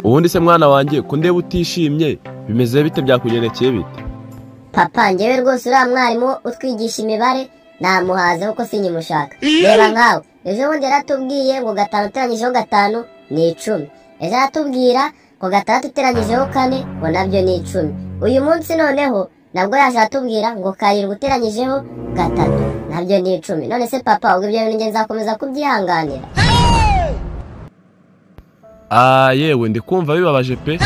Ubundi se mwana wanjye ko ndeba utishimye bimeze bite, byakugendekeye bite? Papa, njyewe rwose uriya mwarimu utwigisha imibare namuhaze kuko sinkimushaka. Reba nkawe, ejo bundi yaratubwiye ngo 5 uteranyijeho 5 ni 10. Ejo aratubwira ngo 6 uteranyijeho 4 ngo nabyo ni 10. Uyu munsi noneho nabwo yaje atubwira ngo 7 uteranyijeho 3 nabyo ni 10. None se papa, ubwo ibyo bintu njye nzakomeza kubyihanganira? Ah yewe, ndi kumva bibabaje pe.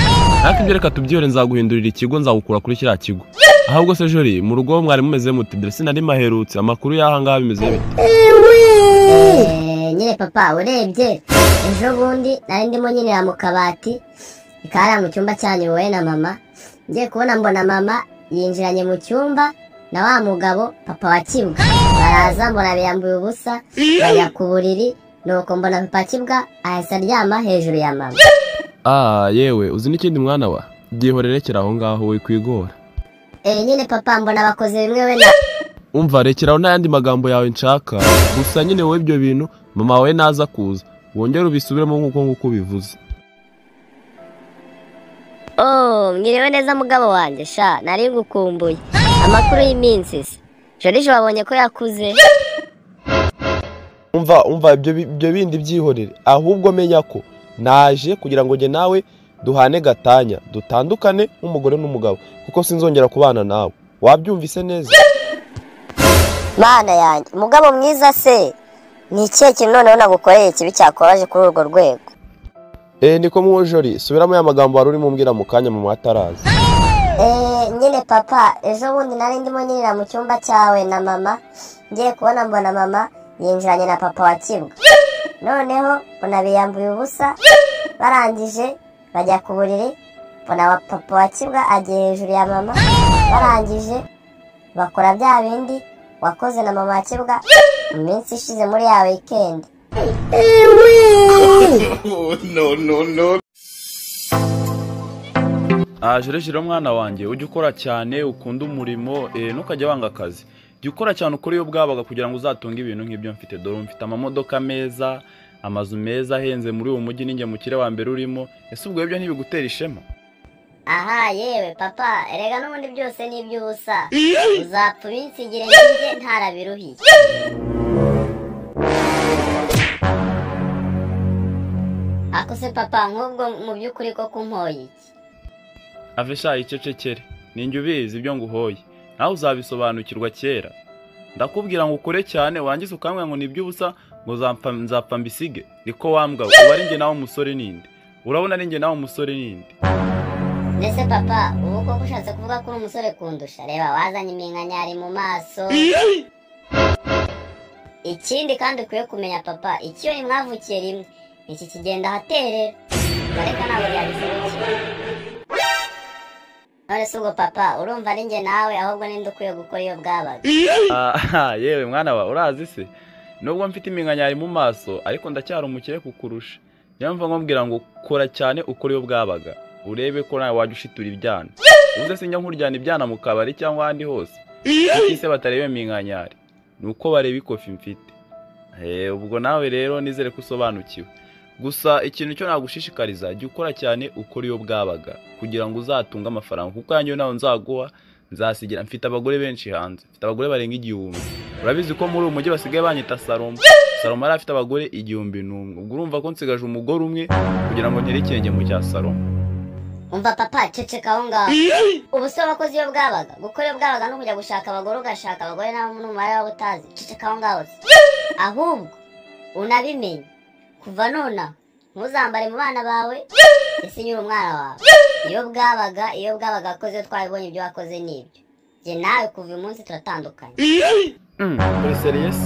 Ariko ibyo reka tubyihore, nzaguhindurira ikigo, nzagukura kuri kiriya kigo. Ahubwo se Jori, mu rugo mwari mumeze mute? Dore sinari maherutse, amakuru y'aha ngaha bimeze bite? Nyine papa, urebye ejo bundi nari ndimo nyinira mu kabati ikara mu cyumba cyanyu wowe na mama, ngiye kubona mbona mama yinjiranye mu cyumba na wa mugabo papa wa Kibwa, baraza mbona biyambuye ubusa bajya ku buriri, nuko mbona papa Kibwa ahise aryama hejuru ya mama. Ah yewe, uzi n'ikindi mwana wa, byihorere rekera aho ngaho we kwigora. Nyine papa, mbona bakoze bimwe we na umva, rekeraho n'ayandi magambo yawe nshaka. Gusa nyine wowe ibyo bintu mama wawe naza kuza wongere ubisubiremo nk'uko nguko ubivuze. Oh, mwiriwe neza mugabo wanjye, sha nari ngukumbuye. Amakuru y'iminsi se? Joriji wabonye ko yakuze? Umva ibyo bindi byihorere, ahubwo menya ko naje kugira ngo njye nawe duhane gatanya, dutandukane nk'umugore n'umugabo, kuko sinzongera kubana nawe. Wabyumvise neza? Mana yanjye, mugabo mwiza se, ni ikihe kintu noneho nagukoreye kibi cyakubabaje kuri urwo rwego? Niko mwojori, subiramo ya magambo wari urimo umbwira mu kanya mama ataraza. Nyine papa, ejo bundi nari ndimo nyinira mu cyumba cyawe na mama, ngiye kubona mbona mama yinjiranye na papa wa Kibwa. Noneho mbona biyambuye ubusa, barangije bajya ku buriri, mbona papa wa Kibwa agiye hejuru ya mama, barangije bakora bya bindi wakoze na mama wa Kibwa mu minsi ishize muri ya weekend. No, no, no. Jere mwana wanjye, ujye ukora cyane, ukunde umurimo, ntukajya wanga akazi. Jya ukora cyane ukore iyo bwabaga kugira ngo uzatunge ibintu nk'ibyo mfite. Dore mfite amamodoka meza, amazu meza ahenze muri uyu mujyi, ninjye mukire wa mbere urimo. Ese ubwo ibyo ntibigutera ishema? Aha yewe papa, erega n'ubundi byose ni iby'ubusa. Uzapfa ubinsigire njye ntarabiruhiye. Ako se papa, nk'ubwo mu by'ukuri ko kumpoye iki? Ave sha icecekere, ninjye ubizi ibyo nguhoye, nawe uzabisobanukirwa kera. Ndakubwira ngo ukore cyane, wangize ukambwira ngo ni iby'ubusa, ngo nzapfa mbisige. Niko wambwa, uba ari njye nawe umusore ninde? Urabona ari njye nawe umusore ninde? Mbese papa, ubu koko ushatse kuvuga ko uri umusore kundusha? Reba wazanye iminkanyari mu maso. Ikindi kandi ukwiye kumenya papa, ikiyo mwavukiye rimwe iki kigenda ahaterera, bareka ntabwo byabishobokera. None se ubwo papa, urumva ari njye nawe ahubwo ninde ukwiye gukora iyo bwabaga? Yewe mwana wa, urazi se, nubwo mfite iminkanyari mu maso ariko ndacyari umukire kukurusha. Niyo mpamvu nkubwira ngo kora cyane ukore iyo bwabaga, urebe ko nawe wajya ushitura ibyana. Uze sinjya nkuryana ibyana mu kabari cyangwa ahandi hose. Kuki se batareba iminkanyari? Ni uko bareba ikofi mfite. Ubwo nawe rero nizere ko usobanukiwe. Gusa ikintu cyo nagushishikariza, jya ukora cyane ukore iyo bwabaga kugira ngo uzatunge amafaranga, kuko yanjye nawe nzaguha nzasigira. Mfite abagore benshi hanze, mfite abagore barenga 1000. Urabizi ko muri uyu mujyi basigaye banyita Salomo. Salomo yari afite abagore 1001. Ubwo urumva ko nsigaje umugore umwe kugira ngo ntere ikirenge mu cya Salomo. Umva papa, ceceka aho ngaho. Ubu se wakoze iyo bwabaga? Gukora iyo bwabaga no kujya gushaka abagore, ugashaka abagore nawe n'umubare waba utazi. Ceceka aho ngaho se. Ahubwo unabimenye, kuva nonaha ntuzambare mu bana bawe, ese nyiri umwana wawe. Iyo bwabaga, iyo bwabaga wakoze iyo twabibonye ibyo wakoze nibyo. Njye nawe kuva uyu munsi turatandukanye. Uri serious?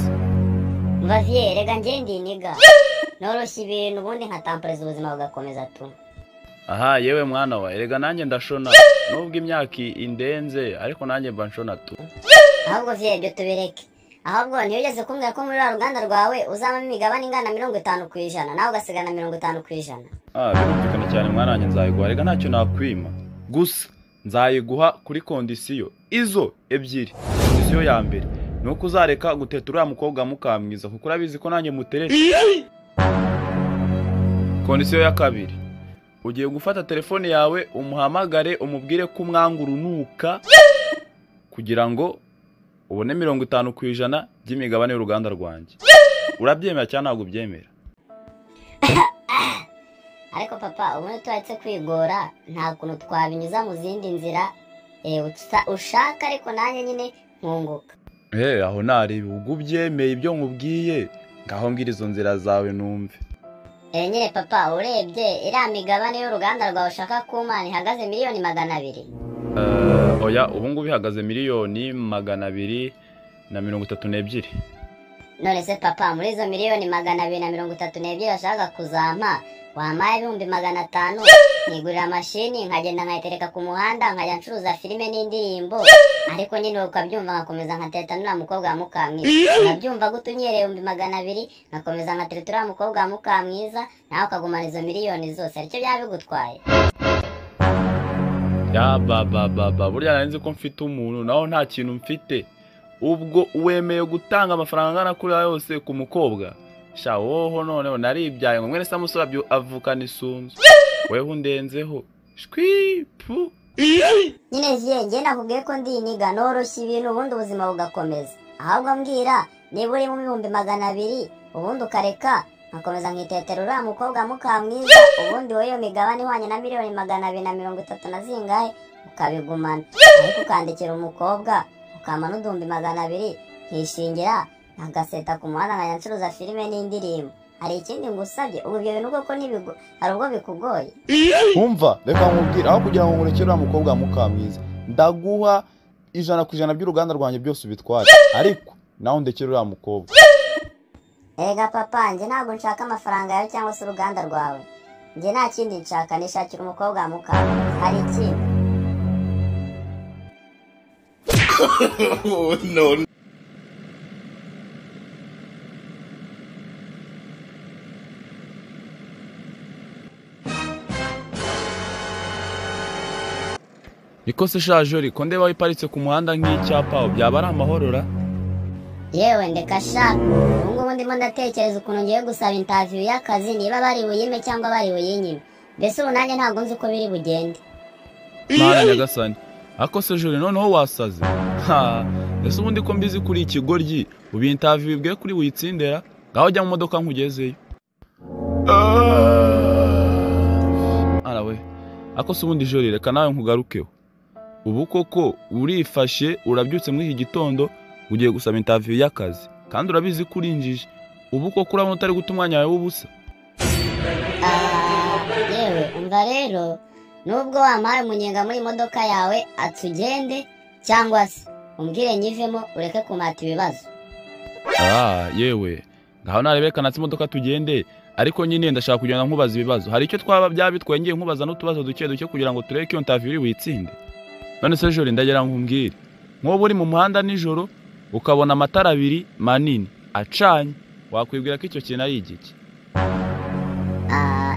Umva viye, rega njye ndi iniga. Noroshya ibintu ubundi nkatampereza ubuzima bugakomeza tu. Aha yewe mwana wa, erega nanjye ndashona, nubwo imyaka indenze ariko nanjye mba nshona tu. Ahubwo viye ibyo tubireke. Ahubwo ntiyigeze kumbwira ko muri rwa ruganda rwawe uzabamo imigabane ingana 50% nawe ugasigana 50%. Birumvikana cyane mwana wanjye, nzayiguha. Rega ntacyo nakwima, gusa nzayiguha kuri kondisiyo izo ebyiri. Kondisiyo ya mbere ni uko uzareka guteta uriya mukobwa mukamwiza, kuko urabizi ko nanjye mutereta. Kondisiyo ya kabiri, Ugiye gufata telefone yawe umuhamagare umubwire ko umwanga urunuka kugira ngo ubone 50% by'imigabane y'uruganda rwanjye. Urabyemera cyangwa ntabwo ubyemera? Ariko papa, ubundi turetse kwigora, nta kuntu twabinyuza mu zindi nzira ushaka, ariko nanjye nyine nkunguka. Aho nareba ubwo ubyemeye ibyo nkubwiye, ngaho mbwira izo nzira zawe numve. Nyine papa, urebye iriya migabane y'uruganda rwawe ushaka kumana ihagaze 200,000,000. Oya, ubu ngubu ihagaze 232,000,000. None se papa, muri izo 232,000,000 bashaka kuzampa, wampaye 500,000 nkigurira mashini nkagenda nkayitereka ku muhanda nkajya ncuruza filime n'indirimbo, ariko nyine ukabyumva nkakomeza nkatereta n'uriya mukobwa wa Mukamwiza. Ukabyumva gute unyereye 200,000 nkakomeza nkatereta uriya mukobwa wa Mukamwiza, nawe ukagumana izo miliyoni zose, aricyo byaba bigutwaye? Ya ba ba ba, burya nari nzi ko mfite umuntu naho nta kintu mfite. Ubwo wemeye gutanga amafaranga angana kuriya yose ku mukobwa? Sha woho noneho naribyaye ngo mwene Samusure avukana isunzu, weho undenzeho shwi pu. Nyine jiye njye nakubwiye ko ndi iniga noroshya ibintu ubundi ubuzima bugakomeza. Ahubwo mbwira niba uri mu 200,000 ubundi ukareka nkakomeza nkitetera uriya mukobwa Mukamwiza, ubundi wowe iyo migabane ihwanye na 230,000,000 na zingahe ukabigumana, ariko ukandikira umukobwa ukampa n'200,000 nkishingira nkagaseta ku muhanda nkajya ncuruza filime n'indirimbo. Hari ikindi ngusabye? Ubu ibyo bintu koko hari ubwo bikugoye? Umva reka nkubwire, aho kugira ngo nkurekere uriya mukobwa Mukamwiza, ndaguha 100% by'uruganda rwanjye byose ubitware, ariko nawe ndekere uriya mukobwa. Ega papa, njye ntabwo nshaka amafaranga yawe cyangwa se uruganda rwawe, njye nta kindi nshaka, nishakira umukobwa wa Mukamwiza. Hari ikindi? No. Niko se sha Jori, ko ndeba iparitse ku muhanda nk'icyapa, byaba ari amahorora? Yewe ndeka sha, ubu ngubu ndimo ndatekereza ukuntu ngiye gusaba interview y'akazi, niba bari buyime cyangwa bari buyinyime. Mbese ubu nanjye ntabwo nzi uko biri bugende. Mana nyagasani, ako se Jori noneho wasaze? Ha, ese ubundi ko mbizi kuri ikigoryi, ubu interview bwe kuri witsindera, ngaho jya mu modoka nkugezeyo. Arawe, ako se ubundi Jori reka nawe nkugarukeho. Ubu koko urifashe urabyutse muri iki gitondo ugiye gusaba interview y'akazi, kandi urabizi ko urinjije. Ubu koko urabona utari guta umwanya wawe w'ubusa? Yewe umva rero, nubwo wampaye umunyenga muri modoka yawe atugende, cyangwa se umbwire nyivemo ureke kumata ibibazo. Yewe ngaho narebeka natse imodoka tugende, ariko nyine ndashaka kugenda nkubaza ibibazo. Hari icyo twaba byabitwaye ngiye nkubaza n'utubazo duke duke kugira ngo tureke iyo interview uri witsinde. None se Jori ndagira ngo umbwire, nk'ubu uri mu muhanda nijoro ukabona amatara abiri manini acanye, wakwibwira ko icyo kintu ari igiki?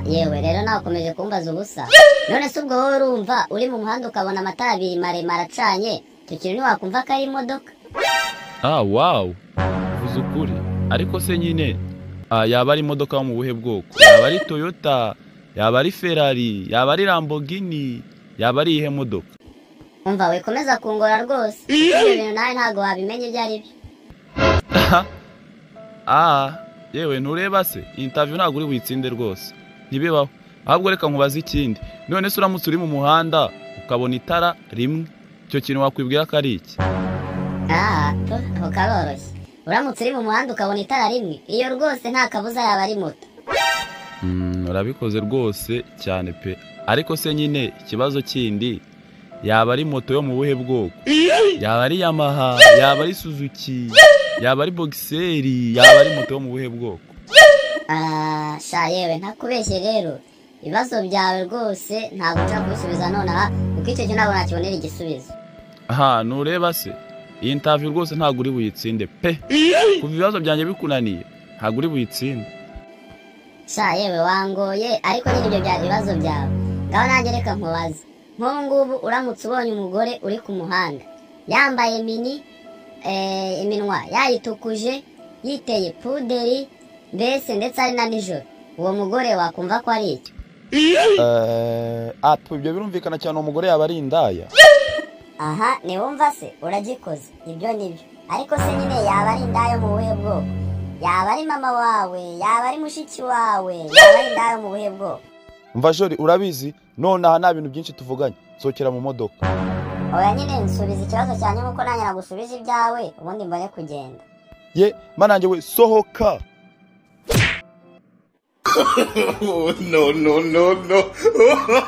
Yewe rero nawe ukomeje kumbaza ubusa. None se ubwo wowe urumva uri mu muhanda ukabona amatara abiri maremare acanye, icyo kintu ntiwakumva ko ari imodoka? Wow, uvuze ukuri. Ariko se nyine yaba ari imodoka yo mu buhe bwoko? Yaba ari Toyota, yaba ari Ferrari, yaba ari Lamborghini, yaba ari iyihe modoka? Umva wikomeza kungora rwose, ibyo bintu nawe ntabwo wabimenya ibyo ari byo. Yewe ntureba se, interview ntabwo uri witsinde rwose, ntibibaho. Ahubwo reka nkubaze ikindi. None se uramutse uri mu muhanda ukabona itara rimwe, icyo kintu wakwibwira ko ari iki? Ako karoroshye. Uramutse uri mu muhanda ukabona itara rimwe, iyo rwose nta kabuza yaba ari moto. Urabikoze rwose cyane pe. Ariko se nyine ikibazo kindi, yaba ari moto yo mu buhe bwoko? Yaba ari Yamaha, yaba ari Suzuki, yaba ari Boxer, yaba ari moto yo mu buhe bwoko? Sha yewe ntakubeshye rero, ibibazo byawe rwose ntabwo nshaka kubisubiza nonaha, kuko icyo kintu ntabwo nakibonera igisubizo. Nureba se, iyi interview rwose ntabwo uri buyitsinde pe. Kuva ibibazo byanjye bikunaniye ntabwo uri buyitsinde. Sha yewe wangoye, ariko nyine ibyo byari ibibazo byawe. Ngaho nanjye reka nkubaze. Nk'ubu ngubu uramutse ubonye umugore uri ku muhanda yambaye mini, iminwa yayitukuje, yiteye puderi, mbese ndetse ari na nijoro, uwo mugore wakumva ko ari iki? Apu, ibyo birumvikana cyane, umugore yaba ari indaya. Aha ntiwumva se, uragikoze ibyo nibyo. Ariko se nyine yaba ari indaya mu buhe bwoko? Yaba ari mama wawe, yaba ari mushiki wawe, yaba ari indaya mu buhe bwoko? Mva Jori, urabizi nonaha nta bintu byinshi tuvuganye, nsohokera mu modoka. Oya nyine nsubiza ikibazo cyanjye nk'uko nanjye nagusubije ibyawe, ubundi mbone kugenda. Ye manange we, sohoka. Oh, no, no, no, no.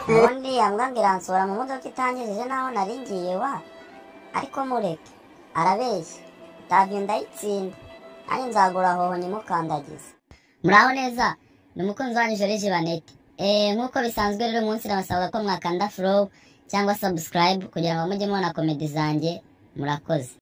Ubundi yambwa ngo iransura mu modoka itangirije n'aho nari ngiye wa. Ariko mureke arabeshya, itaviyo ndayitsinda, nanjye nzagura hoho nyimukandagize. Muraho neza, ni umukunzi wanyu Joriji Banete. Nk'uko bisanzwe rero umunsi nabasabwa ko mwakanda follow cyangwa subscribe kugira ngo mujye mubona komedi zanjye. Murakoze.